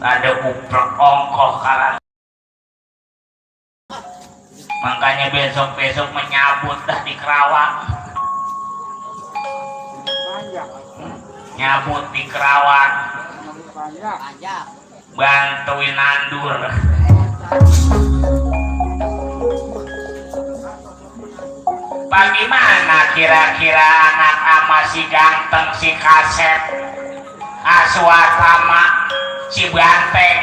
ada uprek ongkoh kalah. Makanya besok-besok menyabut dah di Kerawang. Nyabut di Kerawang. Bantuin nandur. Bagaimana kira-kira anak ama si ganteng, si Kasep, Aswatama, si Banteng,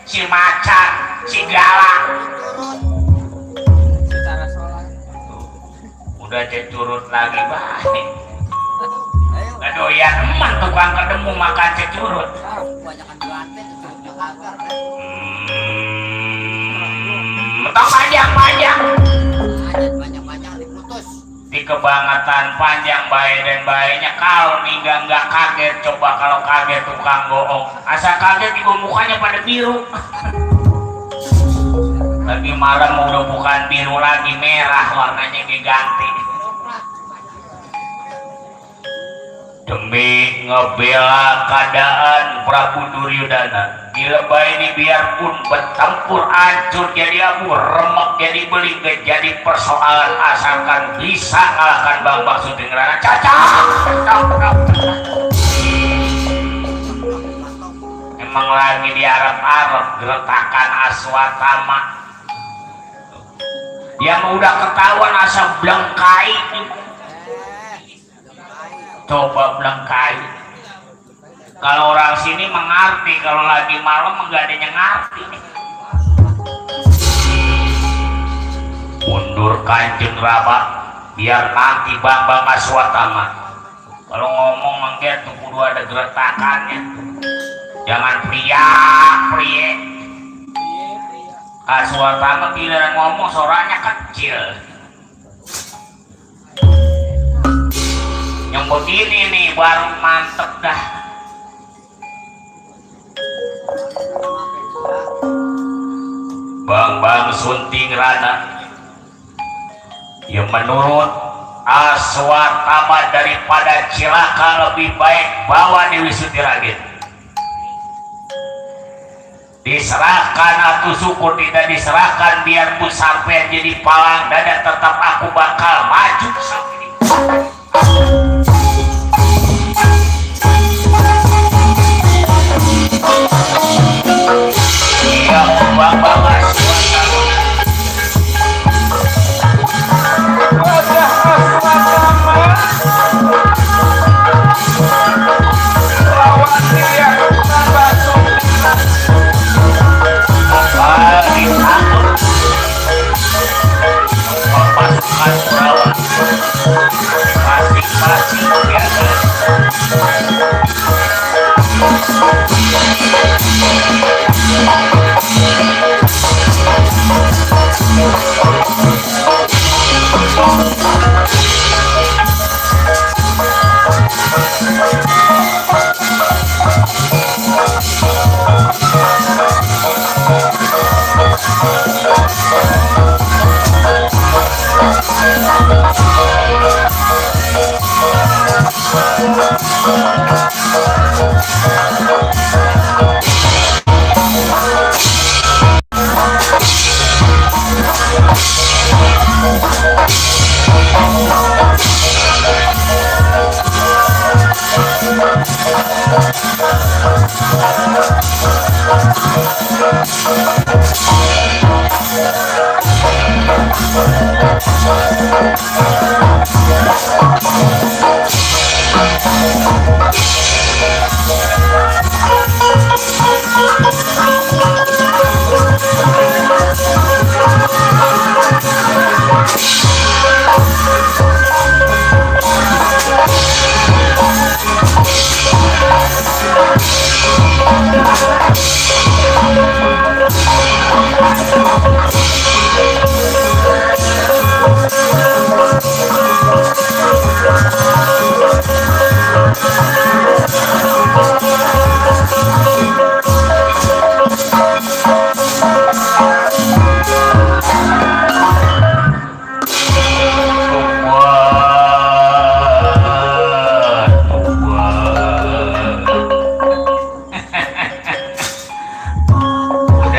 si Macan, si Galak? Udah cecurut lagi baik. Doyan eman tukang kedemu makan cecurut. Mentang panjang-panjang. Di kebangetan panjang bayi dan bayinya kalau ninggal nggak kaget. Coba kalau kaget tukang bohong. Asal kaget juga mukanya pada biru. Lagi malam udah bukan biru lagi, merah warnanya diganti. Demi ngebela keadaan Prabu Duryodana, dilebay ini biarpun bertempur hancur jadi abu, remek jadi beli, jadi persoalan asalkan bisa kalahkan Bang Basudengrana. Emang lagi di Arab-Arab geretakan Aswatama. Yang udah ketahuan asal blengkai. Coba belengkai. Kalau orang sini mengerti, kalau lagi malam enggak ada yang ngerti. Mundur Kanjeng Rama, biar nanti Bambang Aswatama. Kalau ngomong mengget tuh kudu ada geretakannya. Jangan pria. Aswatama giliran ngomong suaranya kecil. Yang begini nih baru mantep dah. Bambang Suntingrana yang menurut Aswatama daripada cilaka lebih baik bawa Dewi Sutiragin. Diserahkan atau syukur tidak diserahkan, biarpun sampai jadi palang dada tetap aku bakal maju sampai di iya Bambang Aswatama. Wajah Aswatama lawan dia tambah sukses. Mari takut pasukan Kurawa masing-masing biasa.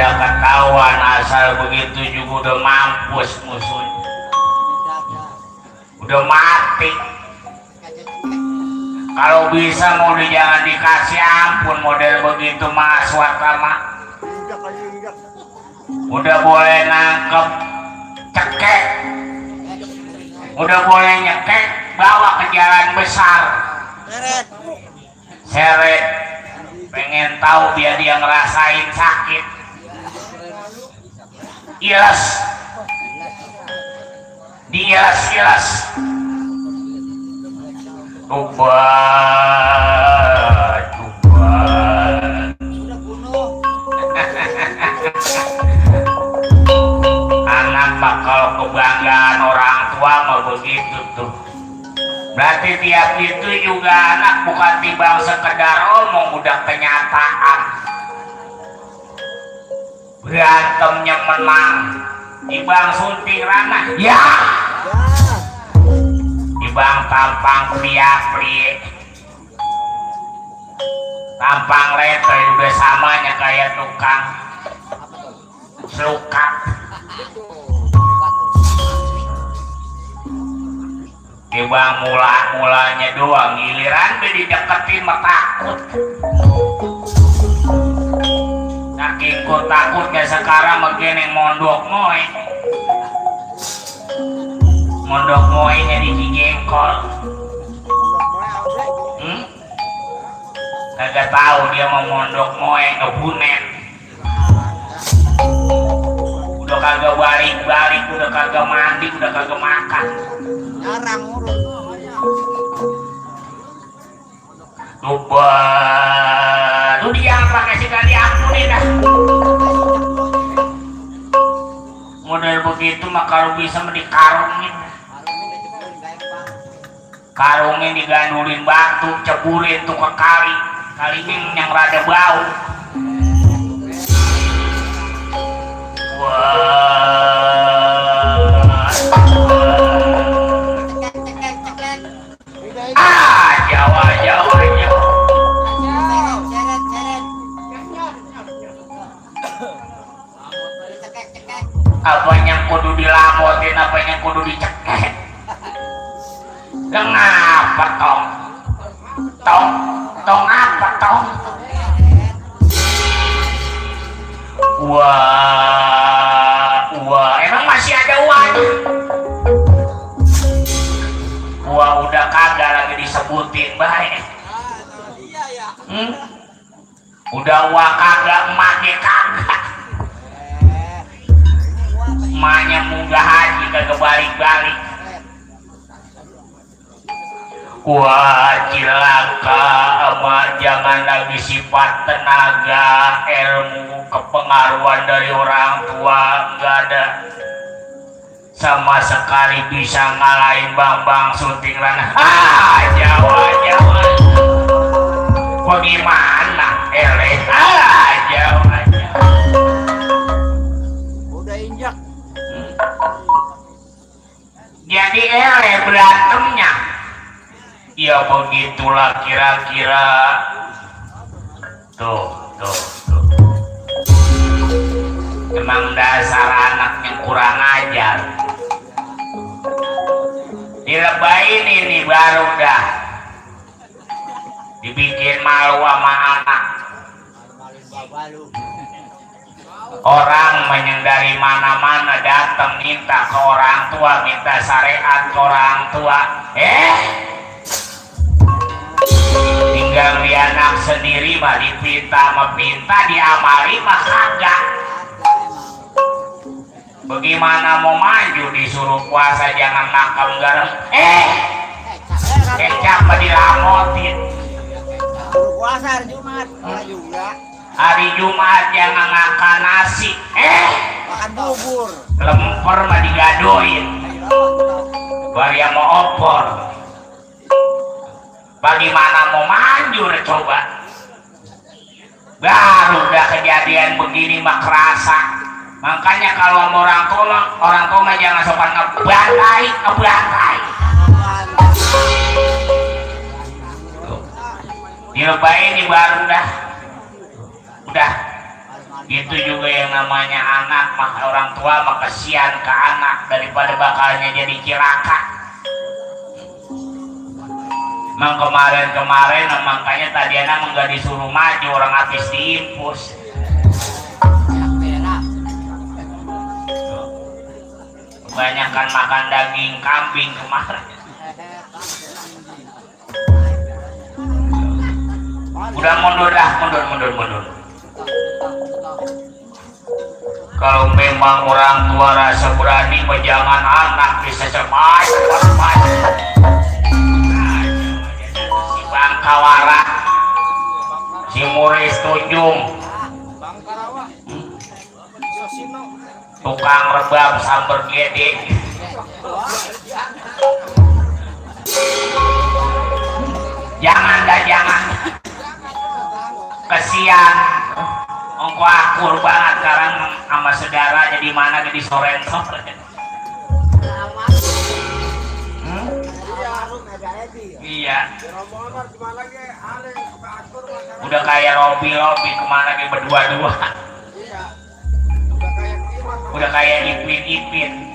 udah ketahuan asal begitu juga udah mampus musuhnya, udah mati. Kalau bisa mau jangan dikasih ampun model begitu mas Watama. Udah boleh nangkep cekek, udah boleh nyekek, bawa ke jalan besar seret, pengen tahu biar dia ngerasain sakit. Ilas diilas-ilas tubat anak bakal kebanggaan orang tua mah begitu tuh. Berarti tiap itu juga anak bukan timbang sekedar omong, udah kenyataan. Berantemnya menang, timbang sunting ranah ya, timbang tampang pria-pria, tampang letter udah samanya kayak tukang selukat. Timbang mula-mulanya doang, giliran dideketin mah takut. Saking ku takutnya sekarang begini mondok moenya di Cigengkol. Kagak tahu dia mau mondok moe ngebunet. Udah kagak balik-balik, udah kagak mandi, udah kagak makan. Jarang urut. Tuh dia pakai sekali ampunin dah. Model begitu mah kalau bisa dikarungin. Karungin digandulin batu, ceburin tuh ke kali. Kalinya yang rada bau. Jawa. Apa yang kudu dilamotin, apa yang kudu dicekek. Ngapa tong apa tong? Wah, emang masih ada uangnya? Wah, udah kagak lagi disebutin baik. Udah wah kagak, emaknya kagak. Emaknya munggah haji kagak balik-balik. Wah, cilaka emak, jangan lagi sifat tenaga, ilmu, kepengaruhan dari orang tua nggak ada sama sekali bisa ngalahin Bambang Sunting Ranah. Jawa. Bagaimana Jawa. Udah injak. Jadi berantemnya ya begitulah kira-kira. Tuh. Emang dasar anak yang kurang ajar. Dilebain ini baru dah dibikin malu sama anak. Orang dari mana-mana datang minta ke orang tua, minta syariat ke orang tua. Tinggal di anak sendiri mah dipinta diamali mah kagak. Bagaimana mau maju disuruh puasa jangan makan garam. Kecap mah dilamotin. Puasa hari Jumat juga. Hari Jumat jangan makan nasi. Makan bubur. Lemper mah digadoin. Bari mau opor. Bagaimana mau manjur coba? Baru udah kejadian begini mah kerasa. Makanya kalau sama orang tua jangan sopan ngebantai. Dilebain ini baru udah Itu juga yang namanya anak mah, orang tua mah kasihan ke anak daripada bakalnya jadi cilaka. Mang kemarin makanya tadi anak nggak disuruh maju, orang habis diimpus. Kebanyakan makan daging kambing kemarin. Udah mundur dah, mundur. Kalau memang orang tua rasa berani, jangan anak bisa cepat. Si Bangkawara, si Muris Tunjung, tukang rebab sambar gede. Jangan, kesian. Ongko akur banget sekarang sama saudara, jadi mana jadi sorensor. Iya. Udah kayak Robi kemana ke berdua-dua. Udah kayak Ipin.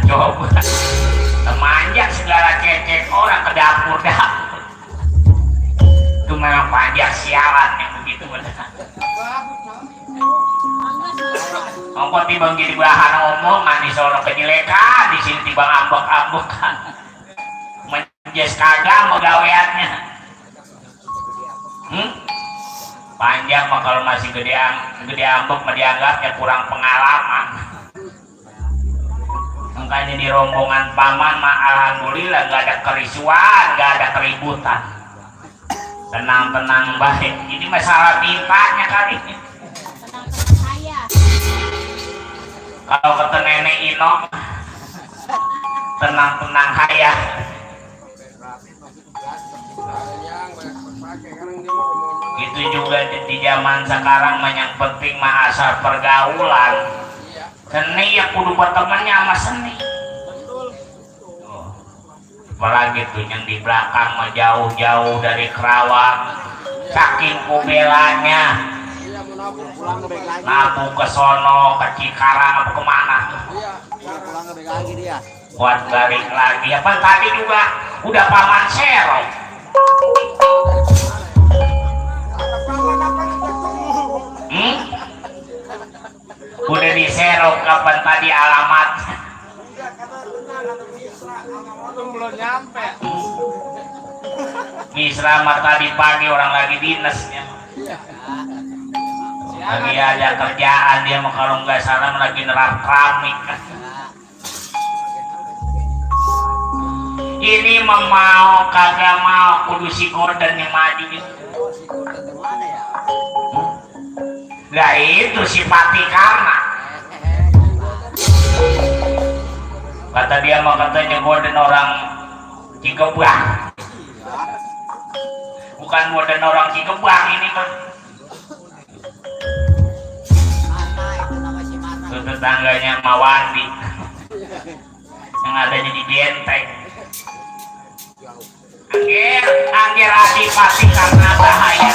Coba temanjak segala cecek orang ke dapur. Itu memang panjang sialan yang begitu benar. Ongko tibang jadi bahan omongan di sono kejelekan, di sini tibang ambek-ambekan. Menjes kagak megaweannya. Panjang mah kalau masih gede ambek mah dianggapnya kurang pengalaman. Makanya di rombongan paman mah alhamdulillah gak ada kerisuan, gak ada keributan. Tenang baik. Ini masalah mintanya kali. Kalau kata nenek Ino, tenang kaya. Itu juga di zaman sekarang yang penting mah asal pergaulan. Seni yang kudu bertemannya sama seni. Apalagi tuh yang di belakang mah jauh-jauh dari Kerawang, saking kubelanya nabung ke sono, ke Cikarang apa kemana buat balik lagi. Apa tadi juga udah paman serong. Udah diserong kapan tadi alamat? Belum nyampe. Misra mah tadi pagi orang lagi dinasnya. Lagi ada kerjaan dia mah, kalau nggak salah lagi nerap keramik. Ini mau kagak mau kudu si Gordon yang maju itu. Nah itu si Pati Karna. Kata dia mah katanya Gordon orang Cigebang. Bukan Gordon orang Cigebang ini mah. Itu tetangganya Mawandi yang adanya di Benteng. Angger Adipati Karna bahaya.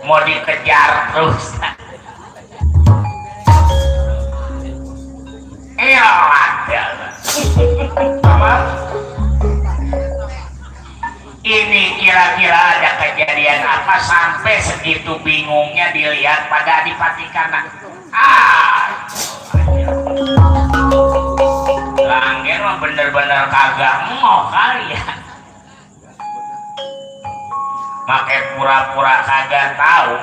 mau dikejar terus. Ini kira-kira ada kejadian apa sampai segitu bingungnya dilihat pada Adipati Karna. Langgen mah bener-bener kagak mau kali ya. Make pura-pura kagak tahu.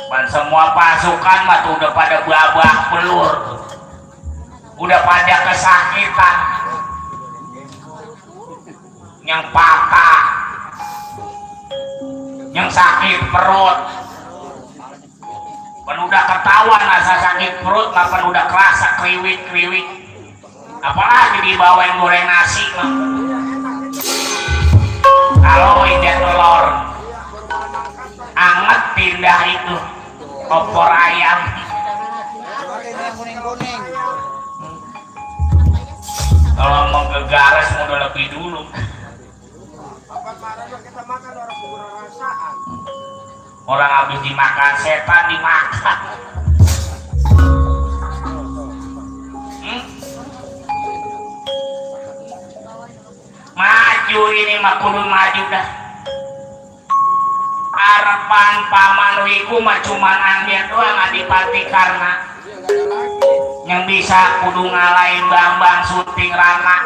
Dan semua pasukan mah tuh udah pada babak belur. Udah pada kesakitan. Yang patah. Yang sakit perut. Pan udah ketahuan asa sakit perut, makan udah kerasa kriwik-kriwik. Apalagi dibawain goreng nasi mah. Kalau ini telur anget pindah itu opor ayam. Kalau mau gegares udah lebih dulu. Orang habis dimakan setan dimakan. Maju ini mah kudu maju dah. Harapan paman wiku mah cuman angin doang Adipati Karna. Yang bisa kudu ngalahin Bambang Suting Rana.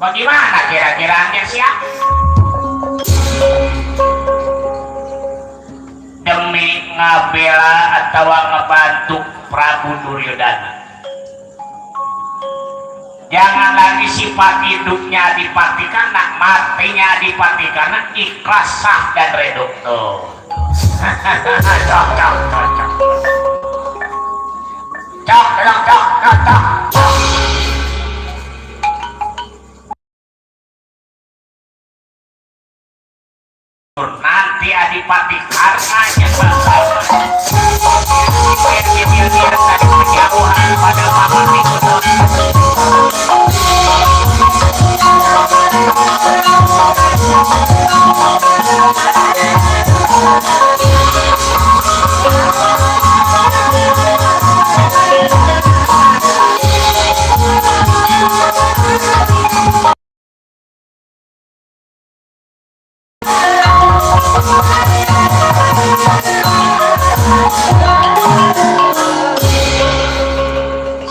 Bagaimana kira-kira angin siap? Demi ngabela atau ngebantu Prabu Duryodana. Jangan lagi sifat hidupnya Adipati Karna, matinya Adipati Karna ikhlas, sah dan reduk. Tuh. Cok. Nanti Adipati Karna yang bakal biar dari kejauhan pada paman itu.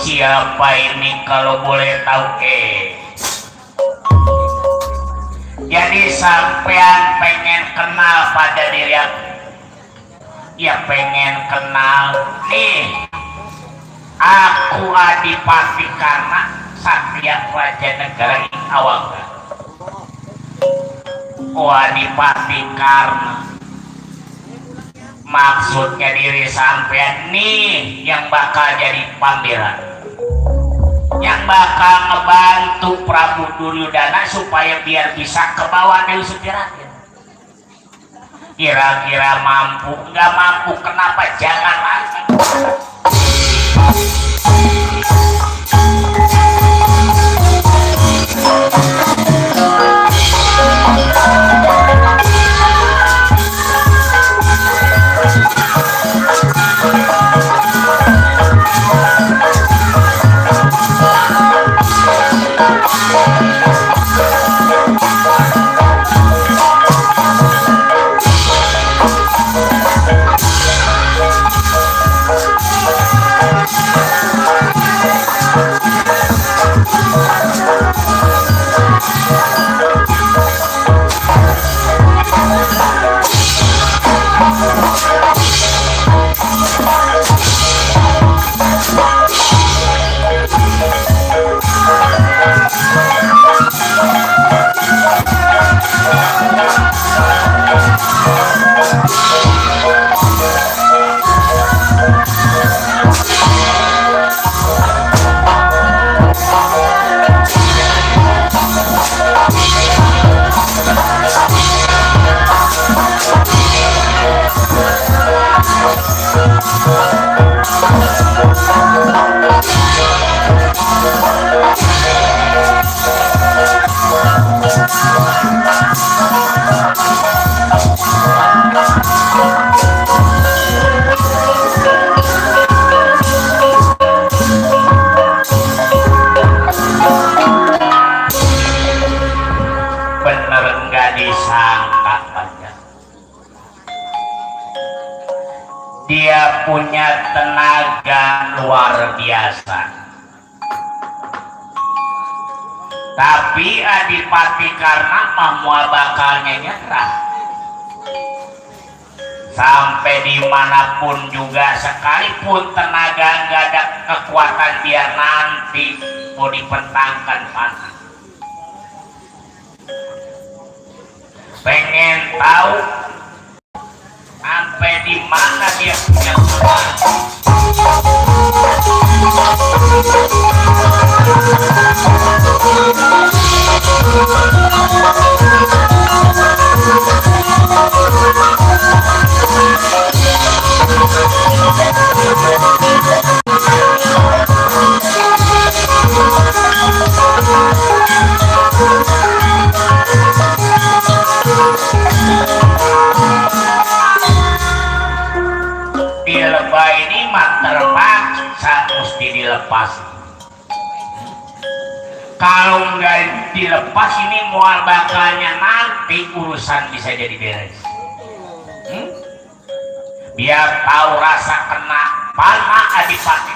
Siapa ini kalau boleh tahu Jadi sampean pengen kenal pada diri aku. Ya pengen kenal nih. Aku Adipati Karna, Satria Raja Negara Awangga. Oh Adipati Karna. Maksudnya diri sampean nih yang bakal jadi pambelan, yang bakal ngebantu Prabu Duryodana supaya biar bisa ke bawah Dewi Sukirati. Kira-kira mampu? Nggak mampu, kenapa jangan lagi? disangka aja. Dia punya tenaga luar biasa. Tapi Adipati karena Mahmual bakalnya nyerah. Sampai dimanapun juga sekalipun tenaga nggak ada kekuatan dia nanti mau dipentangkan panah. Pengen tahu sampai di mana dia punya kekuatan. Di lebah ini mah terpaksa mesti dilepas. Kalau nggak dilepas ini mual bakalnya nanti urusan bisa jadi beres. Biar tahu rasa kena panah Adipati.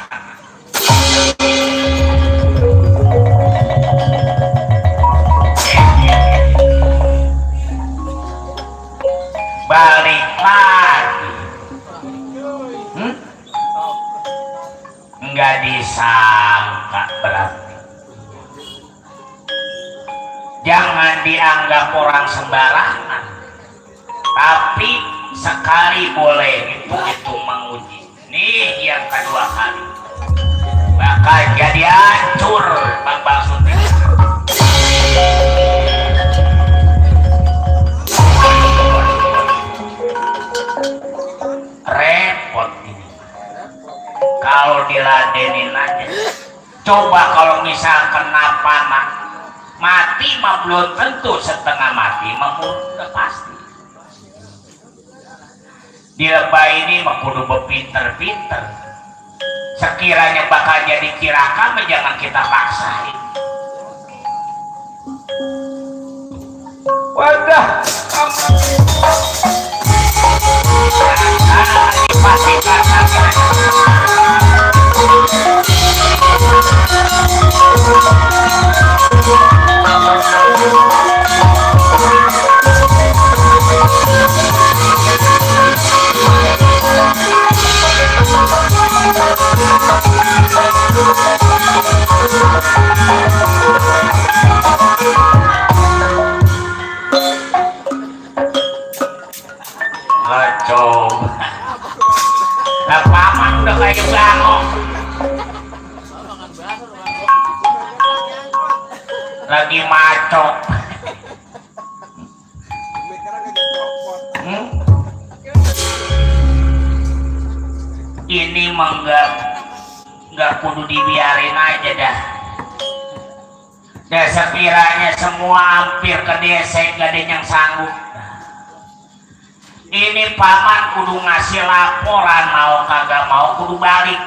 Balik lagi. Nggak disangka berarti. Jangan dianggap orang sembarangan. Tapi sekali boleh itu menguji. Nih yang kedua kali bakal jadi hancur Bambang Sutrisno. Repot ini kalau diladenin aja. Coba kalau misal kena panah mati mah belum tentu, setengah mati mah udah pasti. Di lebah ini mah kudu berpinter-pinter. Sekiranya bakal jadi kiraka jangan kita paksain. Wadah, Adipati karena coba. Nah, paman udah kayak bangong. Lagi macok. Ini mah nggak kudu dibiarin aja dah. Dan sekiranya semua hampir ke desa gak ada yang sanggup. Ini paman kudu ngasih laporan, mau kagak mau kudu balik.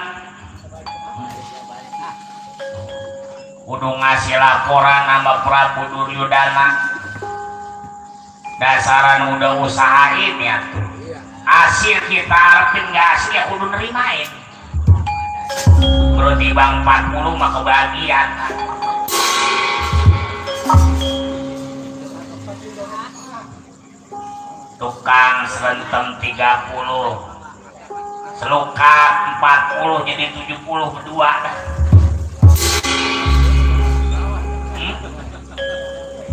Kudu ngasih laporan nama Prabu Duryodana. Dasaran udah usahain ya tuh. Hasil kita harapin gak hasil ya kudu nerimain. Berarti bang 40 mah kebahagiaan. Tukang serentem 30, selukat 40 jadi 70 berdua.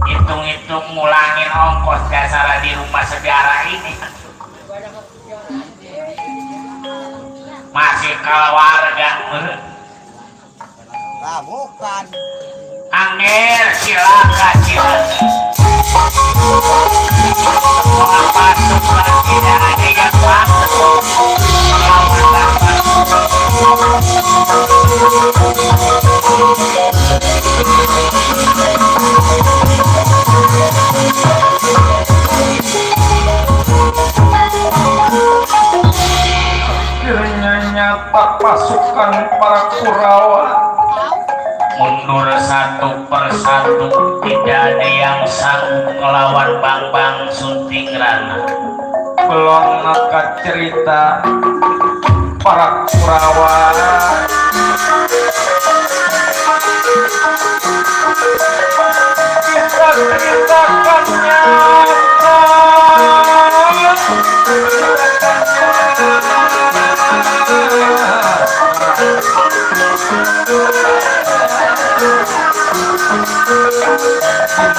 Hitung-hitung ngulangin ongkos dasar di rumah sejarah ini. Masih keluarga. Nah, bukan. Angger, silakan. Mengapa suka tidak ada yang masuk? Kiranya nyata pasukan para Kurawa mundur satu persatu, tidak ada yang sanggup melawan Bambang Sutingrana. Belum maka cerita para Kurawa kita ceritakan nyata.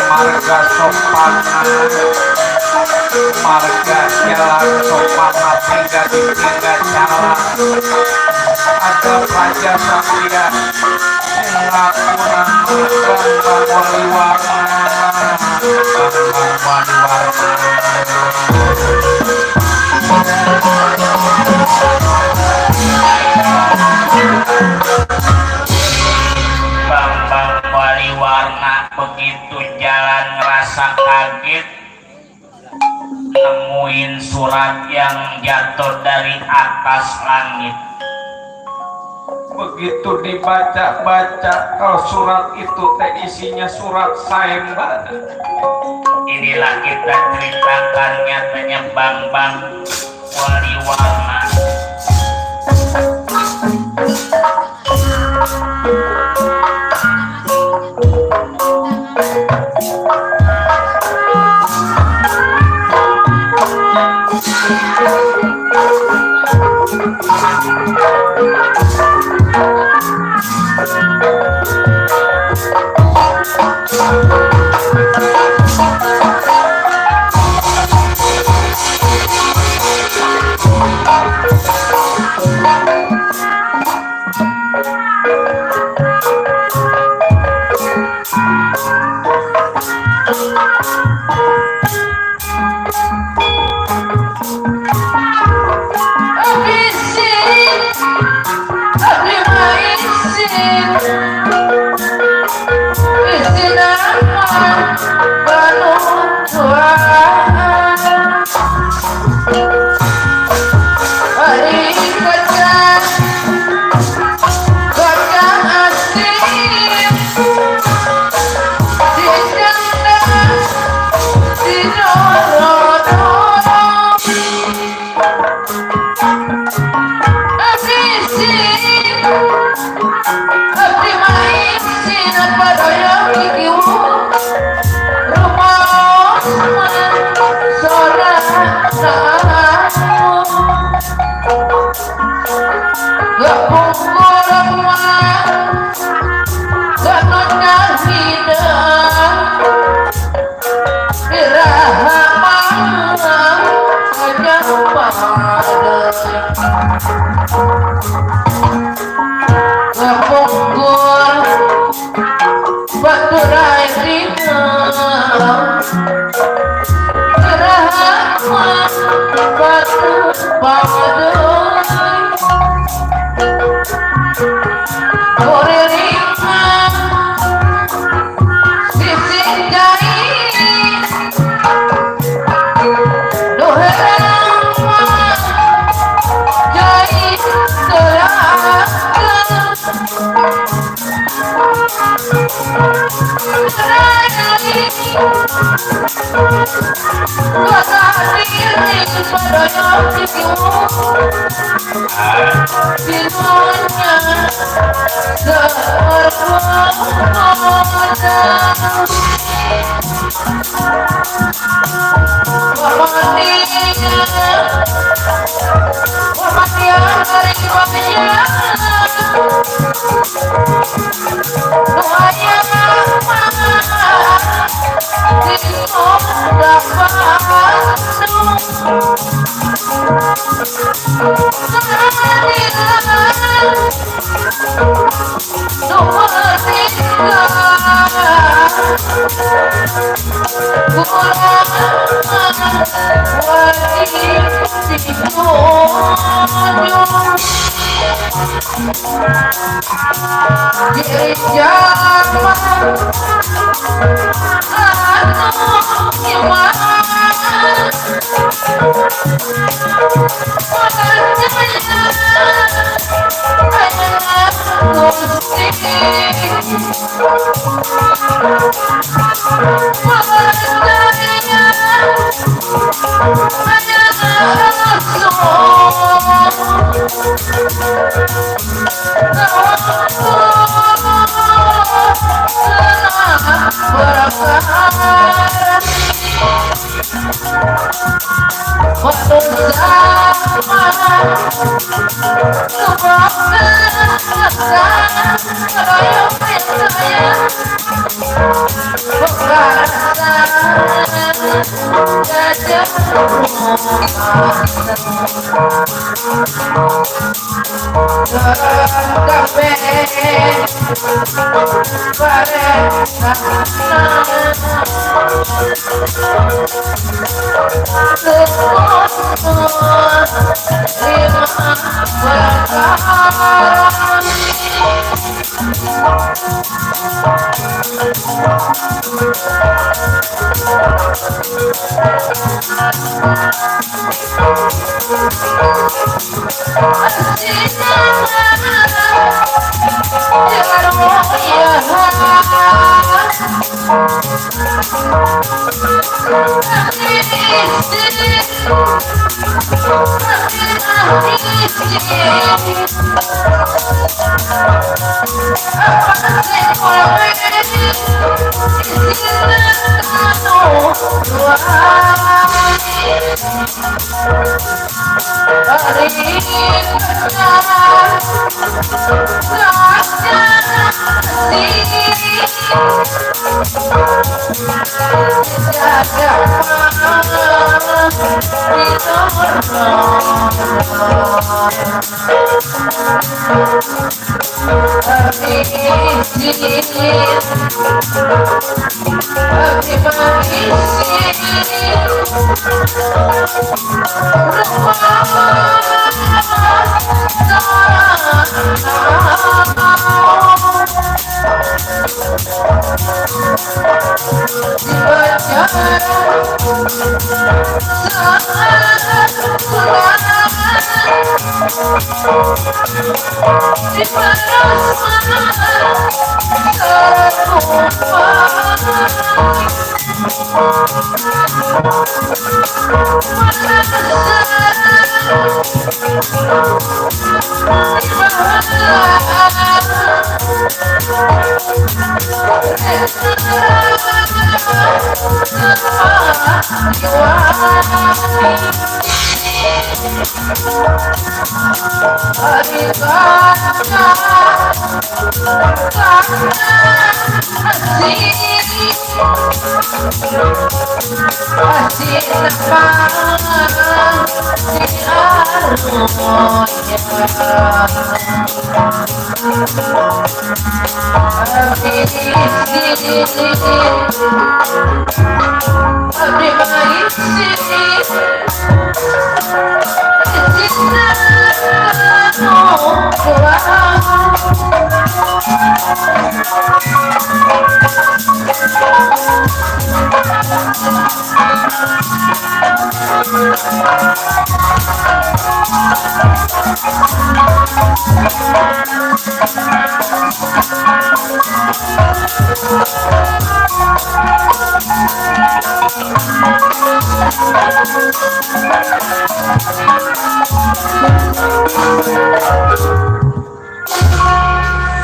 Marga sopana, marga jalan sopana, hingga di hingga jalan ada raja Satria Singapura Bambang Waliwarna, Bambang Waliwarna begitu jalan ngerasa kaget nemuin surat yang jatuh dari atas langit. begitu dibaca-baca, kalau surat itu teh isinya surat sayembara. Inilah kita ceritakan nyatanya Bambang Waliwarna.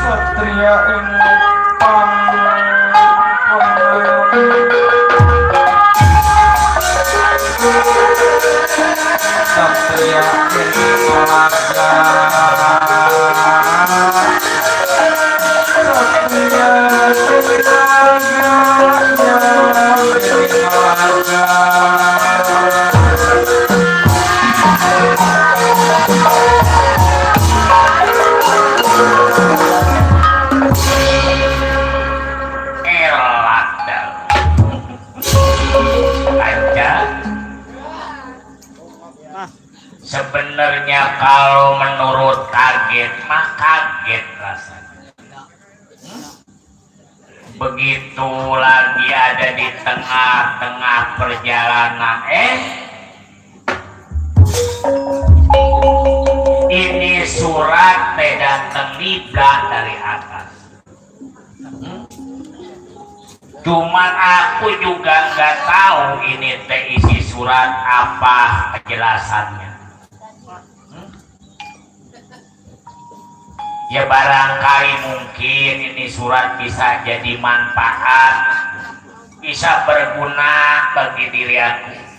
Satria ini Satria ini olahraga Satria ini olahraga Sebenarnya kalau menurut kaget mah kaget rasanya. Begitu lagi ada di tengah-tengah perjalanan, ini surat teh datang niblah dari atas. Cuman aku juga nggak tahu ini teh isi surat apa penjelasannya? Ya barangkali mungkin ini surat bisa jadi manfaat, bisa berguna bagi diri aku.